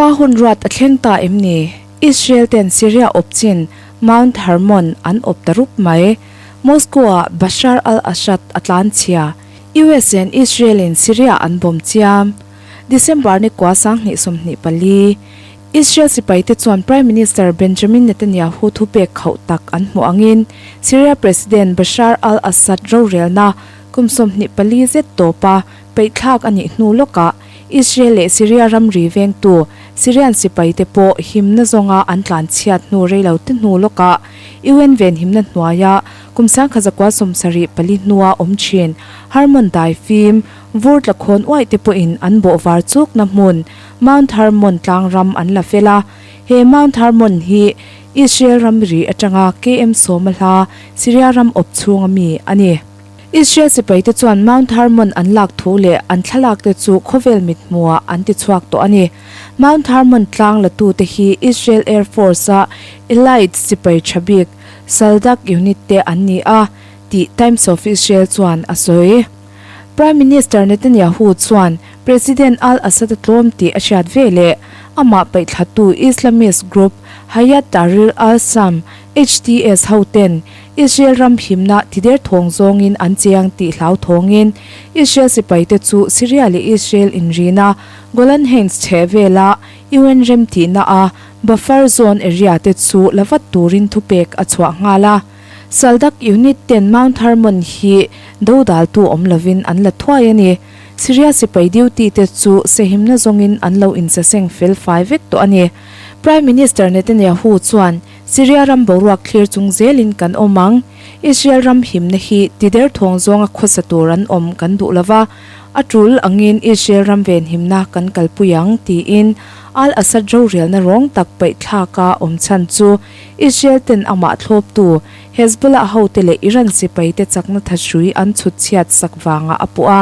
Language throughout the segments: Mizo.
Lalpa hun ruat a thleng ta em ni? Israel ten Syria awp chin Mount Hermon an awp ta rup mai. Moscow-ah Bashar al-Assad a tlan chhia. US in Israel in Syria an bawm chiam. December ni kua 2024, Israel sipaite chuan Prime Minister Benjamin Netanyahu thupek khauh tak an hmuh angin Syria President Bashar al-Assad rorelna kum 24 zet tawpa peihthlak a nih hnu lawkah Israel leh Syria ramri vengtu Syrian sipaite pawh himna zawnga an tlanchhiat hnu reilote hnu lawkah UN venhimna hnuaia kum 1974 hnua awm thin Hermon daifim vur tla khawn uaih te pawhin an bawh var chukna hmun Mount Hermon tlang ram an la fel a. He Mount Hermon hi Israel ramri atanga KM sawma hla Syria ram awp chhunga mi a ni. Israel sipaite chuan Mount Hermon an lak thu leh an thlalak te chu khawvel mithmuhah an ti chhuak tawh a ni. Mount Hermon tlang latute hi Israel Air Force-a elite sipai tha bik Saldak unit te an ni a, tih Times of Israel chuan a sawi. Prime Minister Netanyahu chuan President al-Assad a tlawm tih a hriat ve leh amah paihthlatu Islamist group Hayat Tahrir al-Sham, HTS, hoten Israel ram himna tider thawng zawngin an chiang tih hlau thawngin Israel sipaite chu Syria leh Israel inrina Golan Heights chheh vela UN remtihna a buffer zone area te chu la vat turin thupek a chhuah nghal a. Saldak unit ten Mount Hermon hi dodaltu awm lovin an la thuai a ni. Syria sipai duty te chu sehimna zawngin an lo insaseng fel fai vek tawh a ni. Prime Minister Netanyahu chuan Syria ram boruak thlir chung zelin kan awm ang. Israel ram himna hi tider thawng zawnga khawsa tur an awm kan duh lova, a tul angin Israel ram venhimna kan kalpui ang, tiin Al-Assad rorelna rawng tak paihthlaka awm chhan chu Israel ten amah thlawptu Hezbollah hote leh Iran sipaite chakna thahrui an chhut chhiat sak vangah a puh a.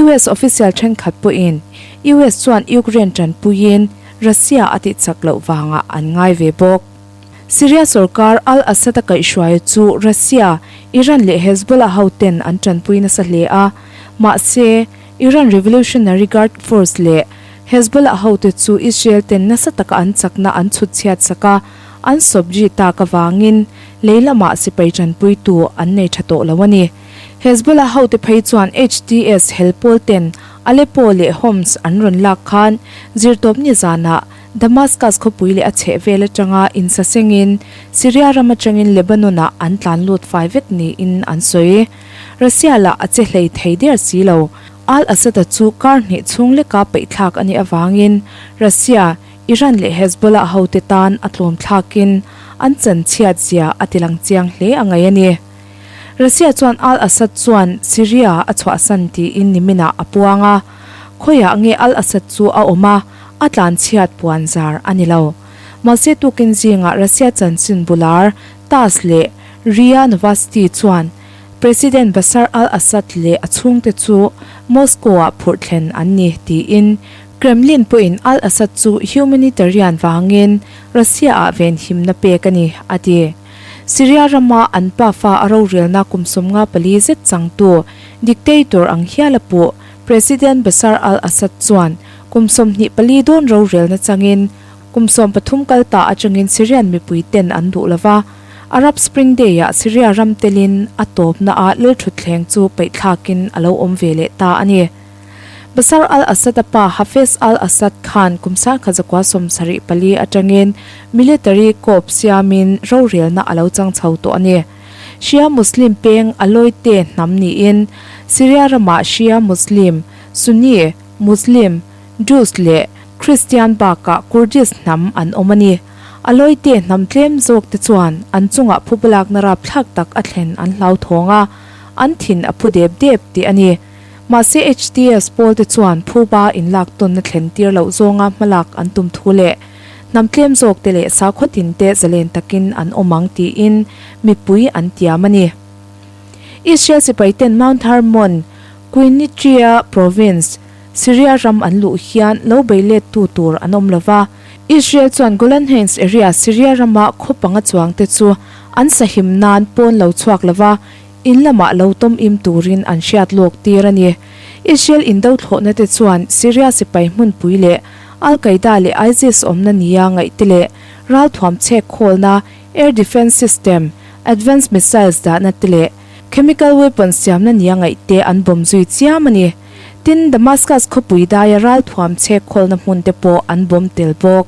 US official thenkhat pawhin US chuan Ukraine tanpuiin Russia a tihchak loh vangah an ngai ve bawk. Syria sorkar al-Assad a kaihhruai chu Russia, Iran leh Hezbollah hoten an tanpui nasa hle a. Mahse, Iran Revolutionary Guard Force leh Hezbollah hote chu Israel ten nasa taka an chakna an chhut chhiat sak a, an sawpji tak avangin lei lamah sipai tanpuitu an nei tha tawh lo a ni. Hezbollah hote phei chuan HTS hel pawl ten Aleppo leh Homs an rawn lak khan zirtawpni zanah Damascus khawpui leh a chhehvel atanga insasengin Syria ram atangin Lebanon-ah an tlan lut fai vek niin an sawi. Russia lah a che hlei thei der si lo. Al-Assad-a chu kar hnih chhung leka peihthlak a nih avangin Russia, Iran leh Hezbollah hote tan a tlawm thlakin an chanchhiat zia a tilang chiang hle a ngaih a ni. Russia chuan al-Assad chuan Syria a chhuahsan tiin niminah a puang a, khawiah nge al-Assad chu a awm a, a tlanchhiat puan zar a ni lo. Mahse tukin zingah Russia chanchin bular TASS leh RIA Novosti chuan President Bashar al-Assad leh a chhungte chu Moscow-ah phurh thlen an ni tiin Kremlin pawhin al-Assad chu humanitarian vangin Russia-ah venhimna pek a ni, a ti. Syria rama an pafa a rorelna kum 54 zet changtu dictator ang hial a puh President Bashar al-Assad chuan kum 24 dawn rorelna changin kum 13 kal ta atangin Syrian mipui ten an duh lova, Arab Spring Day-ah Syria ram telin a tawpnaah lalthutthleng chu peihthlakin a lo awm ve leh ta a ni. Bashar al-Assad-a pa Hafez al-Assad khan kum 1974 atangin military coup siamin rorelna a lo chang chho tawh a ni. Shia Muslim peng Alawite hnam niin Syria ramah Shia Muslim, Sunni Muslim, Druze leh Christian bakah Kurdish hnam an awm a ni. Alawite hnam tlem zawkte chuan an chungah phubalakna rapthlak tak a thlen an hlauthawng a, an thin a phu dep dep tih a ni. Mahse HTS pawl te chuan phuba inlak tawnna thlen tir loh zawnga hmalak an tum thu leh hnam tlem zawk te leh sakhaw tin te zalen takin an awm ang tiin mipui an tiam a ni. Israel sipai ten Mount Hermon, Quneitra province, Syria ram an luh hian lo bei let tu tur an awm lova. Israel chuan Golan Heights area Syria rama khaw panga chuang te chu an sahim nan pawn lo chhuak lova, In lamah lo tawm im turin an hriat lawk tir a ni. Israel indo thlawhna te chuan Syria sipai hmunpui leh Al-Qaeda leh ISIS awmna nia ngaih te leh ralthuam chhek khawlna, air defence system, advanced missiles dahna te leh chemical weapons siamna nia ngaih te an bomb zui chiam a ni. Tin, Damascus khawpui daia ralthuam chhek khawlna hmun te pawh an bomb tel bawk.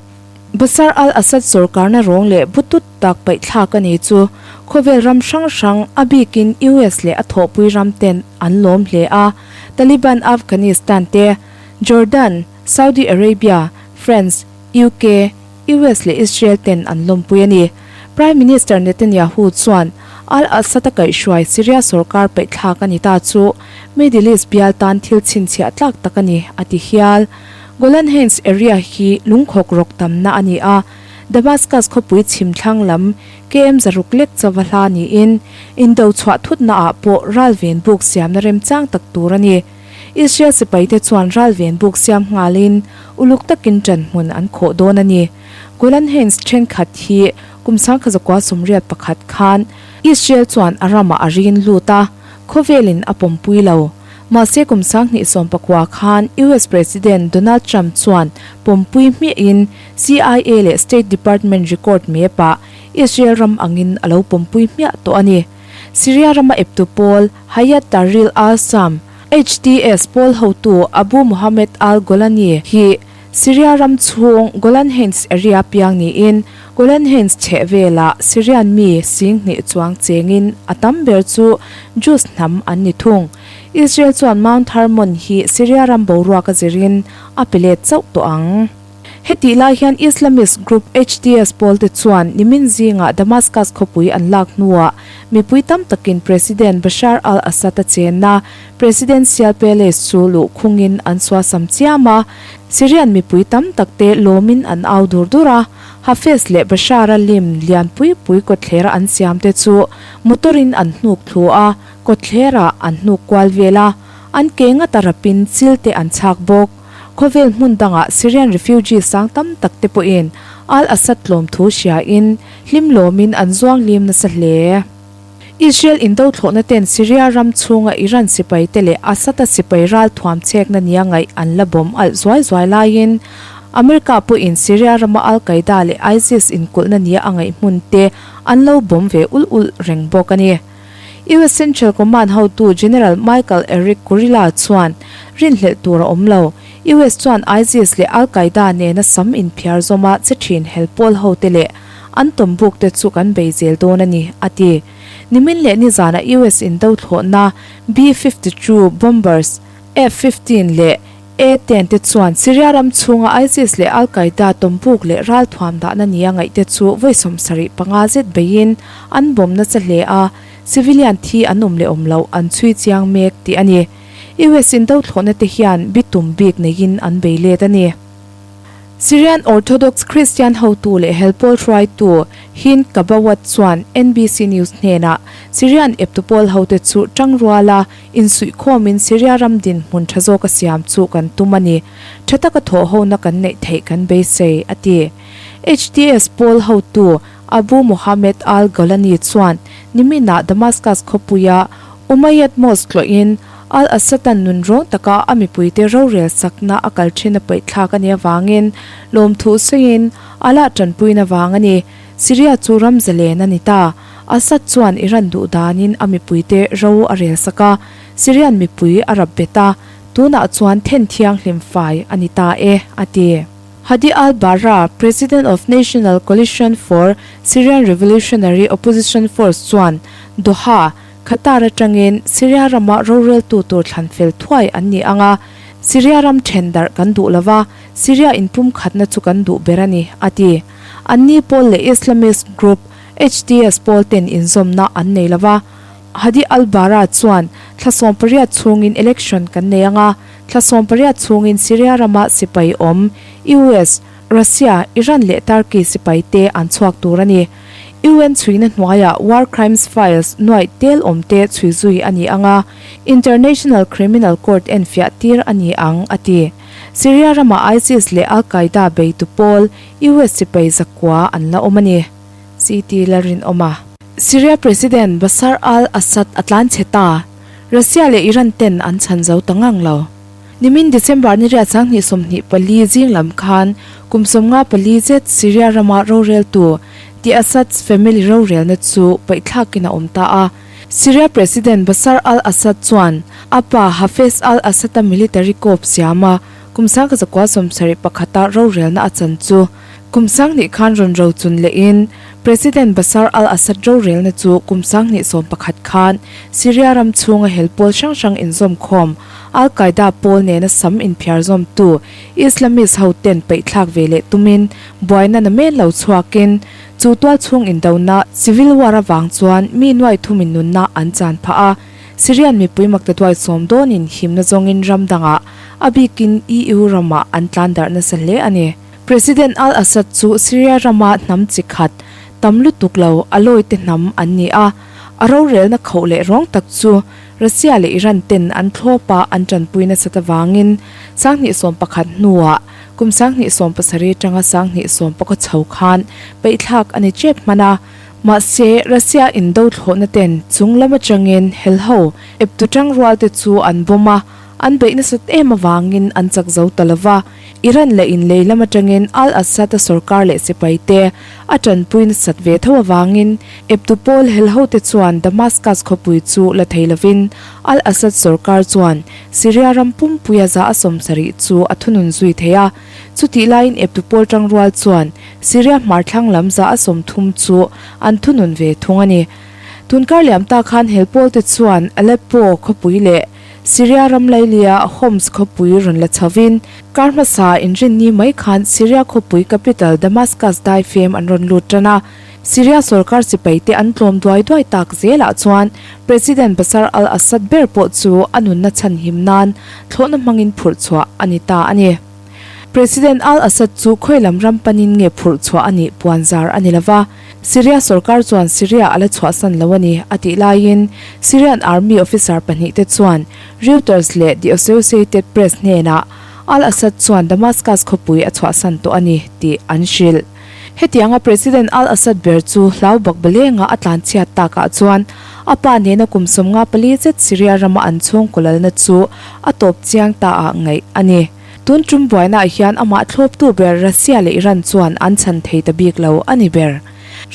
Bashar al-Assad sorkarna rawng leh butut tak paihthlak a ni chu khawvel ram hrang hrang, a bikin US leh a thawhpui ram ten an lawm hle a. Taliban Afghanistan te, Jordan, Saudi Arabia, France, UK, US leh Israel ten an lawmpui a ni. Prime Minister Netanyahu chuan al-Assad a kaihhruai Syria sorkar paihthlak a ni ta chu Middle East bial tan thil chhinchhiah tlak tak a ni, a ti hial. Golan Heights area hi lungkhawk rawk tamna a ni a, Damascus khawpui chhim thlang lam KM 600 lek chauva hla niin indo chhuah thutna ah pawh ralven buk siamna remchang tak tur a ni. Israel sipaite chuan ralven buk siam nghalin uluk takin ṭanhmun an khawh dawn a ni. Golan Heights thenkhat hi kum 1981 khan Israel chuan a ramah a rin lut a, khawvelin a pawmpui lo. Mahse kum 2019 khan US President Donald Trump chuan pawmpui hmiahin CIA leh State Department record map-ah Israel ram angin a lo pawmpui hmiah tawh a ni. Syria rama eptu pawl Hayat Tahrir al-Sham, HTS, pawl hotu Abu Mohammed al-Golani hi Syria ram chhung Golan Heights area piang niin Golan Heights chheh velah Syrian mi sing hnih chuang chengin a tam ber chu Jews hnam an ni thung. Israel chuan Mount Hermon hi Syria ram boruak a zirin a pe let chauh tawh ang. Hetih lai hian Islamist group HTS pawlte chuan nimin zingah Damascus khawpui an lak hnuah mipui tam takin President Bashar al-Assad-a chenna Presidential Palace chu luhkhungin an suasam chiam a, Syrian mipui tam takte lawmin an au dur dur a, Hafez leh Bashar-a lim lian pui pui kawtthlera an siamte chu motor-in an hnuk thlu a, kawtthlerah an hnuk kual vel a, an ke ngata rapin chil te an chhak bawk. Khawvel hmun dangah Syrian refugee sang tam tak te pawhin al-Assad tlawm thu hriain hlim lawmin an zuang lim nasa hle. Israel indo thlawhna ten Syria ram chhunga Iran sipai te leh Assad-a sipai ral thuam chhekna nia ngaih an la bawm alh zuai zuai laiin America pawhin Syria rama al-Qaeda leh ISIS inkulhna nia a ngaih hmun te an lo bawm ve ulh ulh reng bawk a ni. US Central Command hotu General Michael Erik Kurilla chuan rinhlelh tur a awm lo. US chuan ISIS leh Al-Qaeda nena sam inphiar zawma che thin hel pawl hote leh an tawmbuk te chu kan bei zel dawn a ni, a ti. Nimin leh nizana US indo thlawhna B-52 bombers, F-15 leh A-10 te chuan Syria ram chhunga ISIS leh Al-Qaeda tawmbuk leh ralthuam dahna nia ngaihte chu vawi 75 zet beiin an bawm nasa hle a, civilian thi an awm leh awm loh an chhui chiang mek tih a ni. US indo thlawhna te hian bitum bik neiin an bei let a ni. Syrian Orthodox Christian hotu leh helpawl hruaitu Hind Kabawat chuan NBC News hnenah Syrian eptu pawl hote chu tangruala insuihkhawmin Syria ram dinhmun tha zawka siam chu kan tum a ni. Tha taka thawhhona kan neih theih kan beisei, a ti. HTS pawl hotu Abu Mohammed al-Golani chuan niminah Damascus khawpuia Umayyad Mosque tlawhin Al-Assad-a'n nunrawng taka a mipuite rorel sakna a kal thin a paihthlak a nih avangin lawmthu sawiin a lah tanpuina vang a ni. Syria chu ram zalen a ni ta. Assad chuan Iran duh danin a mipuite ro a rel sak a, Syrian mipui a rap bet a, tunah chuan then thianghlim fai a ni ta e, a ti. Hadi al-Bara, President of National Coalition for Syrian Revolutionary Opposition Force chuan Doha, Qatar atangin Syria rama roreltu tur thlan fel thuai an ni ang a, Syria ram then darh kan duh lo va, Syria inpumkhatna chu kan duh ber a ni, a ti. Anni pawl leh Islamist group HTS pawl ten inzawmna an nei lo va. Hadi al-Bara chuan thla 18 chhungin election kan nei ang a, thla 18 chhungin Syria rama sipai awm US, Russia, Iran leh Turkey sipai te an chhuak tur a ni. UN chhuina hnuaiah War Crimes Files nuaih tel awm te chhui zui a ni ang a, International Criminal Court enfiah tir a ni ang, a ti. Syria rama ISIS leh Al-Qaeda beitu pawl US sipai zakua an la awm a ni. CT Lalrinawma. Syria President Bashar al-Assad a tlan chhe ta. Russia leh Iran ten an chhan zo ta ngang lo. Nimin December ni riat 2024 zing lam khan kum 54 zet Syria rama roreltu The Assad's family rorelna chu paihthlakin a awm ta a. Syria President Bashar al-Assad chuan a pa Hafez al-Assad-a military coup siama kum 1971-a rorelna a chan chu kum 2000 khan rawn rochun lehin President Bashar al-Assad rorelna chu kum 2011 khan Syria ram chhunga hel pawl hrang hrang inzawmkhawm Al-Qaeda pawl nena sam inphiar zawmtu Islamist ho ten paihthlak ve leh tumin buaina namen lo chhuakin chu tual chhung indona civil war avang chuan mi nuai thumin nunna an chan phah a. Syrian mipui maktaduai sawm dawnin himna zawngin ram dangah a bikin EU ramah an tlan darh nasa hle a ni. President al-Assad chu Syria rama hnam chi khat tam lutuk lo a lawite hnam an ni a, a rorelna khauh leh rawng tak chu Russia leh Iran ten an thlawpa an tanpui nasat avangin 2011 hnuah kum 2017 atanga 2019 chho khan paihthlak a ni tep hman a. Mahse, Russia indo thlawhna ten chung lam atangin helho eptu tangrual te chu an bomb a, an beih nasat em avangin an chak zo ta lova. Iran leh in lei lam atangin al-Assad-a sorkar leh sipai te a tanpui nasat ve tho avangin eptu pawl helho te chuan Damascus khawpui chu la thei lovin al-Assad sorkar chuan Syria ram pumpuia za a 70 chu a thunun zui thei a. Chutih laiin eptu pawl tangrual chuan Syria hmarthlang lam za a 30 chu an thunun ve thung a ni. Tunkar liam ta khan hel pawl te chuan Aleppo khawpui leh Syria ram lailia Homs khawpui rawn la chhovin kar hmasa inrinni mai khan Syria khawpui capital Damascus daifem an rawn lut tan a. Syria sorkar sipai te an tlawm duai duai tak zelah chuan President Bashar al-Assad ber pawh chu a nunna chhanhim nan thlawhna hmangin phurh chhuah a ni ta a ni. President al-Assad chu khawi lam ram panin nge phurh chhuah a nih puan zar a ni lova, Syria sorkar chuan Syria a la chhuahsan lo a ni a tih laiin Syrian army officer pahnih te chuan Reuters leh The Associated Press hnenah al-Assad chuan Damascus khawpui a chhuahsan tawh a ni tih an hrilh. Hetianga President al-Assad ber chu hlau bak balenga a tlanchhiat takah chuan a pa nena kum 54 zet Syria rama an chhungkaw lalna chu a tawp chiang ta ah ngaih a ni. Tun tum buainaah hian amah thlawptu ber Russia leh Iran chuan an chhan thei ta bik lo a ni ber.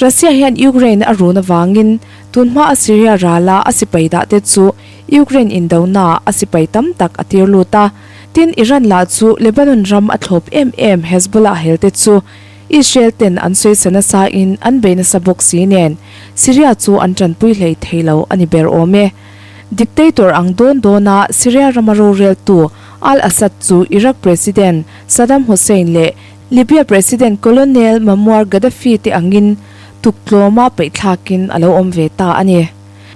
Russia hian Ukraine a run avangin tun hma a Syria rala a sipai dah te chu Ukraine indona a sipai tam tak a tir lut a. Tin, Iran lah chu Lebanon ram a thlawp em em Hezbollah hel te chu Israel ten an sawi nasa in an bei nasa bawk si nen Syria chu an tanpui hlei thei lo a ni ber awm e. Dictator ang dawn dawna Syria rama roreltu al-Assad chu Iraq President Saddam Hussein leh Libya President Colonel Muammar Gaddafi te angin tuktlawma paihthlakin a lo awm ve ta a ni.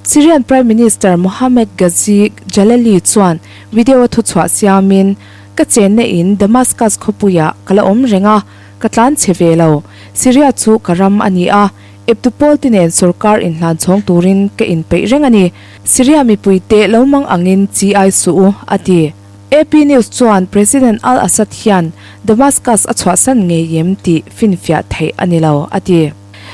Syrian Prime Minister Mohammed Ghazi Jalali chuan video a thuchhuah siamin, Ka chenna in Damascus khawpuiah ka la awm reng a, ka tlan chhe ve lo. Syria chu ka ram a ni a, eptu pawl te nen sorkar inhlan chhawng turin ka inpeih reng a ni. Syria mipuite lo mang angin chi ai suh u, a ti. AP News chuan President al-Assad hian Damascus a chhuahsan ngei em tih finfiah theih a ni lo, a ti.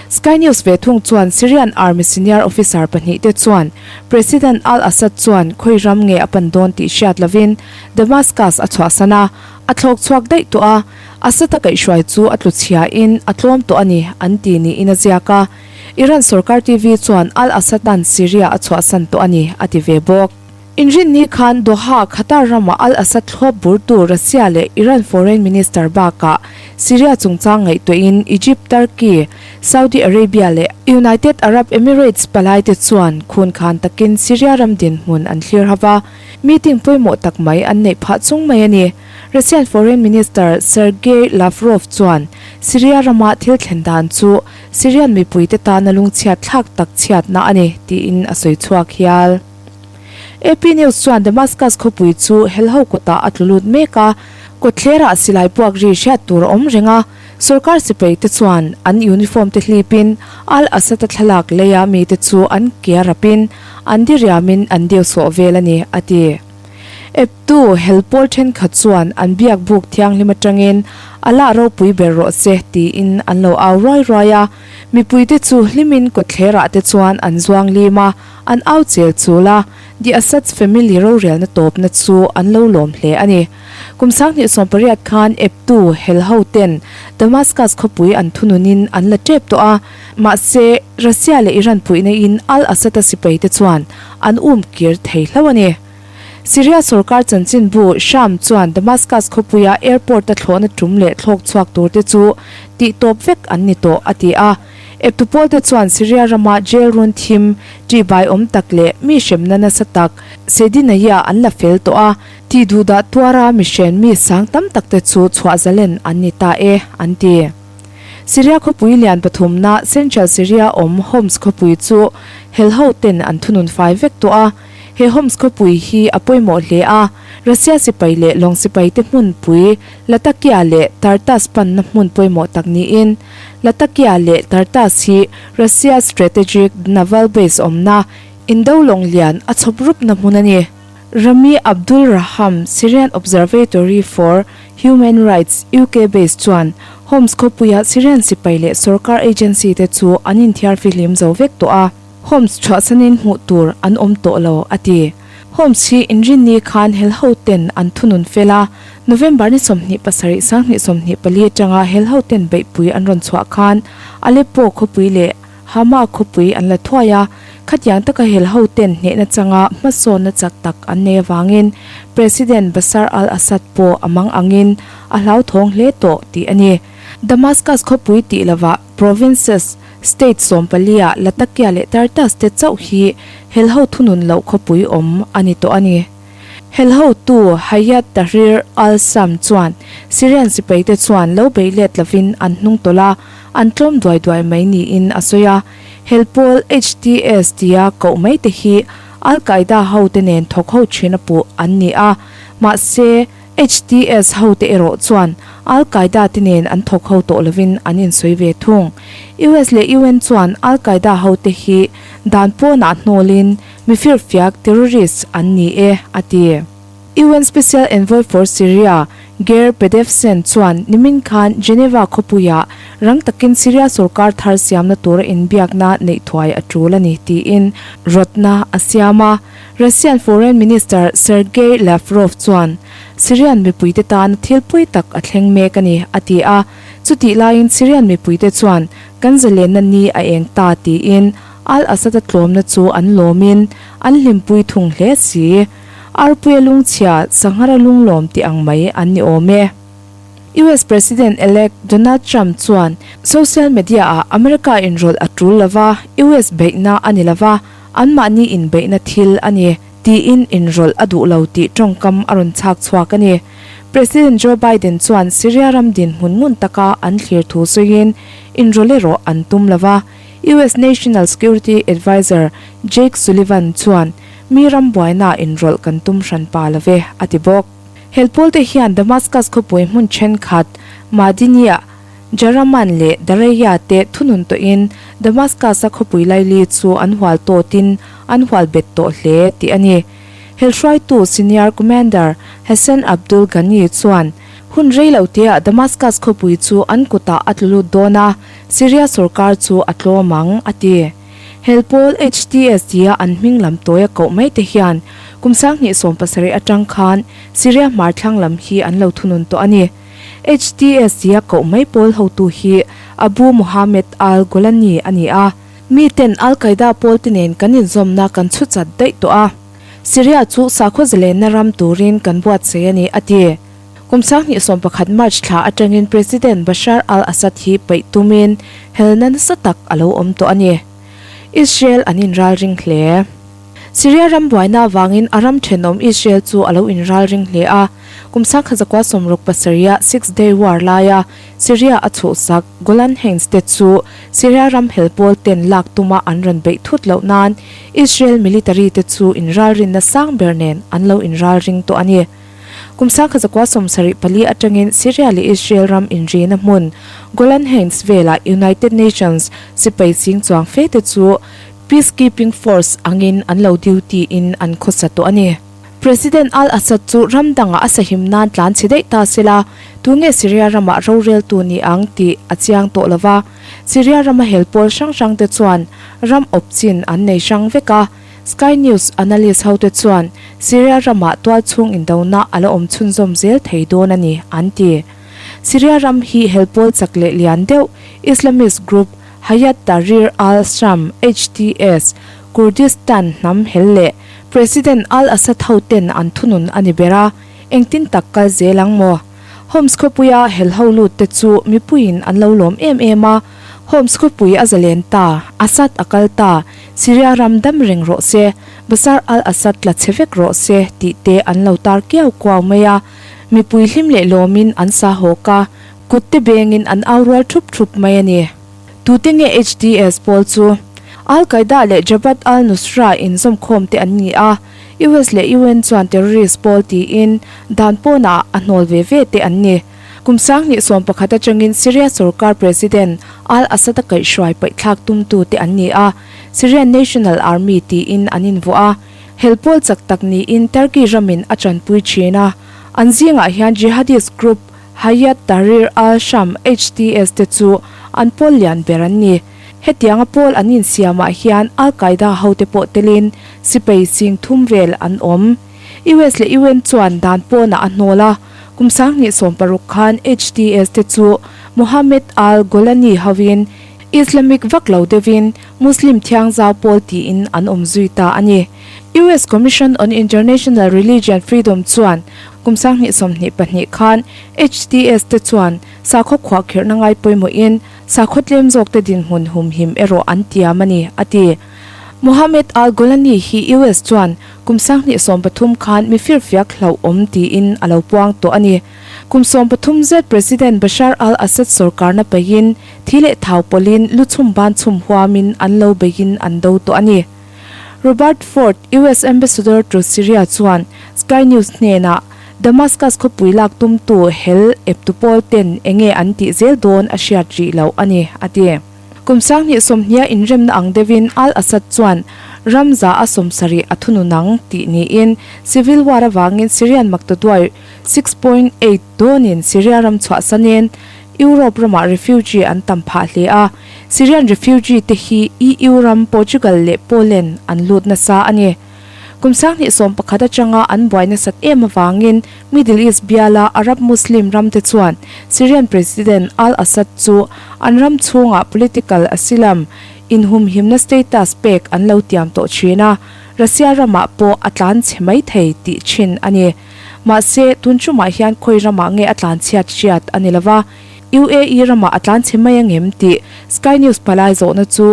Sky News ve thung chuan Syrian Army senior officer pahnih te chuan President al-Assad chuan khawi ram nge a pan dawn tih hriat lovin Damascus a chhuahsan a, a thlawk chhuak daih tawh a, Assad a kaihhruai chu a tlu chhiain a tlawm tawh a ni an ti niin a ziak a. Iran sorkar TV chuan al-Assad-a'n Syria a chhuahsan tawh a ni a ti ve bawk. Inrinni khan Doha, Qatar rama al-Assad thlawp burtu Russia leh Iran foreign minister bakah Syria chungchang ngaihtuahin Egypt, Turkey, Saudi Arabia leh United Arab Emirates palaite chuan khun khan takin Syria ram dinhmun an thlir hava, meeting pawimawh tak mai an neih phah chung mai a ni. Russian foreign minister Sergei Lavrov chuan Syria rama thil thlen dan chu Syrian mipuite tana lungchhiat thlak tak chhiatna a ni tiin a sawi chhuak hial. AP News chuan Damascus khawpui chu helho kutah a tlu lut mek a, kawtthlerah silai puak ri hriat tur a awm reng a, sorkar sipai te chuan an uniform te hlipin al-Assad-a thlalak leia mite chu an ke a rapin an diriamin an deu sawh vel a ni, a ti. Eptu hel pawl thenkhat chuan an biak buk thianghlim atangin Allah ropui ber rawh se tiin an lo au ruai ruai a. Mipuite chu hlimin kawtthlerah te chuan an zuang lim a, an au chel chul a, The Assad's family rorelna tawpna chu an lo lawm hle a ni. Kum 2018 khan eptu hel ho ten Damascus khawpui an thununin an la tep tawh a, mahse Russia leh Iran puihna in al-Assad-a sipai te chuan an um kir thei hlauh a ni. Syria sorkar chanchinbu Sham chuan Damascus khawpuia airport-a thlawhna tum leh thlawk chhuak tur te chu tih tawp vek an ni tawh a ti a. Eptu pawl te chuan Syria rama jail run thim, ṭihbai awm tak leh mi hremna nasa tak Sedinaya an la fel tawh a, tih duhdah tuara mi hren mi sang tam tak te chu chhuah zalen an ni ta e, an ti. Syria khawpui lian pathumna Central Syria awm Homs khawpui chu helho ten an thunun fai vek tawh a. He Homs khawpui hi a pawimawh hle a, Russia sipai leh lawng sipaite hmunpui Latakia leh Tartus panna hmun pawimawh tak niin, Latakia leh Tartus hi Russia strategic naval base awmna indo lawng lian a chhawp rupna hmun a ni. Rami Abdul Raham, Syrian Observatory for Human Rights, UK base chuan Homs khawpuia Syrian sipai leh sorkar agency te chu an inthiar fihlim zo vek tawh a. Homs chhuahsanin hmuh tur an awm tawh lo, a ti. Homs hi inrinni khan helho ten an thunun fel a, November ni 27 2024 atanga helho ten beihpui an rawn chhuah khan Aleppo khawpui leh Hama khawpui an la thuai a, khatiang taka helho ten hnehna changa hmasawnna chak tak an nei avangin President Bashar al-Assad pawh a mang angin a hlauthawng hle tawh tih a ni. Damascus khawpui tih lovah provinces, State 14 ah Latakia leh Tartus te chauh hi helho thunun loh khawpui awm a ni tawh a ni. Helhotu Hayat Tahrir al-Sham chuan Syrian sipaite chuan lo beih let lovin an hnung tawlh a, an tlawm duai duai mai niin a sawi a. Hel pawl HTS tia koh mai te hi Al-Qaeda hote nen thawk ho thin a puh an ni a, mahse, HTS hote erawh chuan Al-Qaeda te nen an thawk ho tawh lovin an insawi ve thung. US leh UN chuan Al-Qaeda hote hi dan pawnah hnawlin mi firfiak, terrorist, an ni e, a ti. UN Special Envoy for Syria, Geir Pedersen chuan nimin khan Geneva khawpuiah rang takin Syria sorkar thar siamna tura inbiakna neih thuai a tul a ni tiin rawtna a siam a. Russian Foreign Minister Sergei Lavrov chuan Syrian mipuite tana thil pawi tak a thleng mek a ni, a ti a. Chutih laiin Syrian mipuite chuan kan zalenna ni a eng ta tiin Al-Assad-a tlawmna chu an lawmin an hlimpui thung hle si. Arpuia lungchhia, Sanghara lunglawm tih ang mai an ni awm e. US President-elect Donald Trump chuan social media-ah America inrawlh a tul lova, US beihna a ni lova, Anmahni inbeihna thil a ni, tiin inrawlh a duh lo tih tawngkam a rawn chhak chhuak a ni. President Joe Biden chuan Syria ram dinhmun ngun taka an thlir thu sawiin inrawlh erawh an tum lo va. US National Security Adviser Jake Sullivan chuan mi ram buainaah inrawlh kan tum hran pa lo ve, a ti bawk. Helpawlte hian Damascus khawpui hmun thenkhat Madiniah, Jaraman leh Dareia te thunun tawhin Damascus-a khawpui laili chu an hual tawtin an hual bet tawh hle tih a ni. Hel hruaitu Senior Commander Hassan Abdul Ghani chuan hun rei lo teah Damascus khawpui chu an kutah a tlu lut dawn a, Syria sorkar chu a tlawm ang, a ti. Hel pawl HTS tia an hming lam tawi a koh mai te hian kum 2017 atang khan Syria hmar thlang lam hi an lo thunun tawh a ni. HTS tia koh mai pawl hotu hi Abu Mohammed al-Golani a ni a. Mi ten Al-Qaeda pawl te nen kan inzawmna kan chhu chat daih tawh a. Syria chu sakhaw zalenna ram turin kan buatsaih a ni, a ti. Kum 2011 March thla atangin President Bashar al-Assad hi paih tumin helna nasa tak a lo awm tawh a ni. Israel an inralring hle. Syria ram buaina avangin a ram thenawm Israel chu a lo inralring hle a. Kum 1967 Six Day War laia Syria a chhuhsak Golan Heights te chu Syria ram hel pawl ten lak tuma an rawn beih thut loh nan Israel military te chu inralrinna sang ber nen an lo inralring tawh a ni. Kum 1974 atangin Syria leh Israel ram inrina hmun Golan Heights velah United Nations sipai ching chuang fe te chu Peacekeeping Force angin an lo duty in an khawsa tawh a ni. President al-Assad chu ram dangah a sahim nan tlan chhe daih ta sela, tunge Syria ramah roreltu ni ang tih a chiang tawh lo va. Syria rama hel pawl hrang hrangte chuan ram awp chin an nei hrang vek a. Sky News analyst hote chuan Syria ramah tualchhung indona a la awm chhunzawm zel thei dawn a ni, an ti. Syria ram hi hel pawl chak leh lian deuh Islamist group Hayat Tahrir al-Sham, HTS, Kurdistan hnam hel leh President al-Assad hoten an thunun a ni ber a, engtin tak kal zel ang maw? Homs khawpuia hel ho lut te chu mipuiin an lo lawm em em a, Homs khawpui a zalen ta, Assad a kal ta, Syria ram dam reng rawh se, Bashar al-Assad tla chhe vek rawh se tih te an lo tar kiau kuau mai a, mipui hlim leh lawmin an sa hawk a, kut te bengin an au rual thup thup mai a ni. Tute nge HTS pawl chu? Al-Qaeda leh Jabhat al-Nusra inzawmkhawm te an ni a, US leh UN chuan terrorist pawl tiin dan pawnah a hnawl ve ve te an ni. Kum 2011 atangin Syria sorkar President al-Assad a kaihhruai paihthlak tumtu te an ni a, Syrian National Army tiin an invuah a, hel pawl chak tak niin Turkey ramin a tanpui thin a, an zingah hian jihadist group Hayat Tahrir al-Sham, HTS, te chu an pawl lian ber an ni. Hetianga pawl an insiamah hian al-Qaeda hote pawh telin sipai sing thum vel an awm. US leh UN chuan dan pawnah a hnawl a, kum 2016 khan HTS te chu Mohammed al-Golani hovin Islamic vak lo deuhin Muslim thiangzau pawl tiin an awm zui ta a ni. US Commission on International Religion Freedom chuan kum 2022 khan HTS te chuan sakhaw khuahkhirhna ngai pawimawhin sakhaw tlem zawkte dinhmun humhim erawh an tiam a ni, a ti. Mohammed al-Golani hi US chuan kum 2013 khan mi firfiak hlauhawm tiin a lo puang tawh a ni. Kum 13 zet President Bashar al-Assad sorkarna peihin thi leh thau pawlhin lu chhum ban chhum huamin an lo beihin an do tawh a ni. Robert Ford, US Ambassador to Syria chuan Sky News hnenah Damascus khawpui lak tumtu hel eptu pawl ten enge an tih zel dawn a hriat rih loh a ni, a ti. Kum 2020 a inremna ang deuhin al-Assad chuan ram za a 70 a thunun ang tih niin civil war avangin Syrian maktaduai 6.8 dawnin Syria ram chhuahsanin Europe ramah refugee an tam phah hle a, Syrian refugee te hi EU ram Portugal leh Poland an lut nasa a ni. Kum 2011 atanga an buai nasat em avangin Middle East biala Arab Muslim ram te chuan Syrian President al-Assad chu an ram chhungah political asylum, inhumhimna status pek an lo tiam tawh thin a, Russia ramah pawh a tlan chhe mai thei tih thin a ni. Mahse, tun tumah hian khawi ramah nge a tlanchhiat hriat a ni lova, UAE ramah a tlanchhe mai angem tih Sky News palai zawhna chu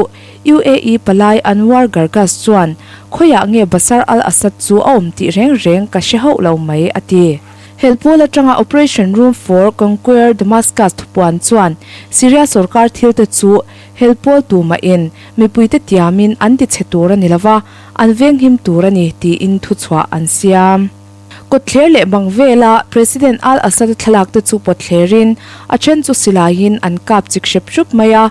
UAE palai Anwar Gargash chuan khawiah nge Bashar al-Assad chu a awm tih reng reng ka hre hauh lo mai a ti. Helpawl atanga Operation Room for Conquer Damascus thupuan chuan Syria sorkar thilte chu helpawl tumahin mipuite tiamin an tichhe tur a ni lova, an venghim tur a ni tiin thuchhuah an siam. Kawtthler leh bang vela President al-Assad-a thlalak te chu pawtthlerin a then chu silaiin an kap chik hrep hrup mai a,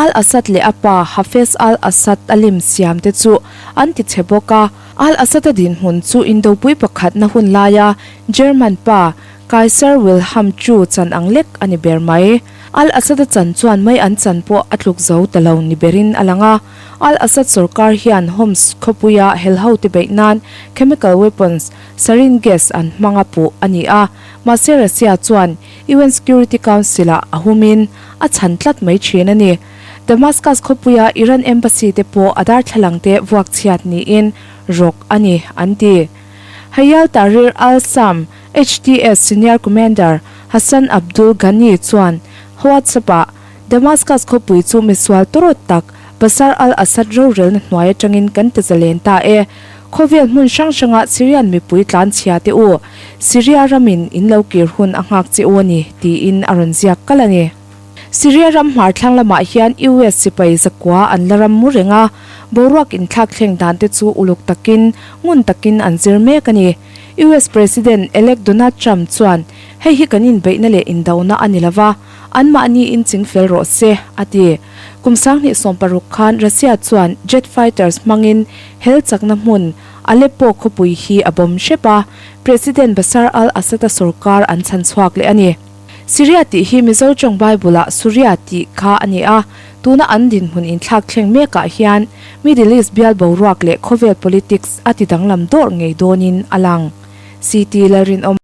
al-Assad leh a pa Hafez al-Assad a lim siam te chu an ti chhe bawk a. Al-Assad-a dinhmun chu indopui pakhatna hun laia German pa Kaiser Wilhelm chu chan ang lek a ni ber mai. Al-Assad-a chan chuan mai an chan pawh a tluk zo ta lo ni berin a lang a. Al-Assad sorkar hian Homs khawpuia helhote beih nan chemical weapons, sarin gas an hmang a puh a ni a, mahse Russia chuan UN Security Council-ah a humin a chhan tlat mai thin a ni. Damascus khawpuia Iran embassy te pawh a darthlalang te vuak chhiat niin rawk a ni, an ti. Hayal Tahrir al-Sham, HTS senior commander Hassan Abdul Ghani chuan WhatsApp-ah, Damascus khawpui chu misual tawrawt tak Bashar al-Assad rorelna hnuai atangin kan ti zalen ta e. Khawvel hmun hrang hranga Syrian mipui tlanchhia te u, Syria ramin in lo kir hun a nghak che u a ni, tiin a rawn ziak kal a ni. Syria ram hmar thlang lamah hian US sipai zakua an la ram mu reng a, boruak inthlak thleng dan te chu uluk takin, ngun takin an zir mek a ni. US President-elect Donald Trump chuan, Hei hi kan inbeihna leh indona a ni lova, Anmahni in ching fel rawh se, a ti. Kum 2016 khan Russia chuan jet fighters hmangin hel chakna hmun Aleppo khawpui hi a bomb hrep a, President Bashar al-Assad-a sorkar an chhan chhuak leh a ni. Syria tih hi Mizo tawng Bible-ah Suria tih kha a ni a, tuna an dinhmun inthlak thleng mekah hian Middle East bial boruak leh khawvel politics a ti danglam dawrh ngei dawnin a lang. CT Lalrinawm.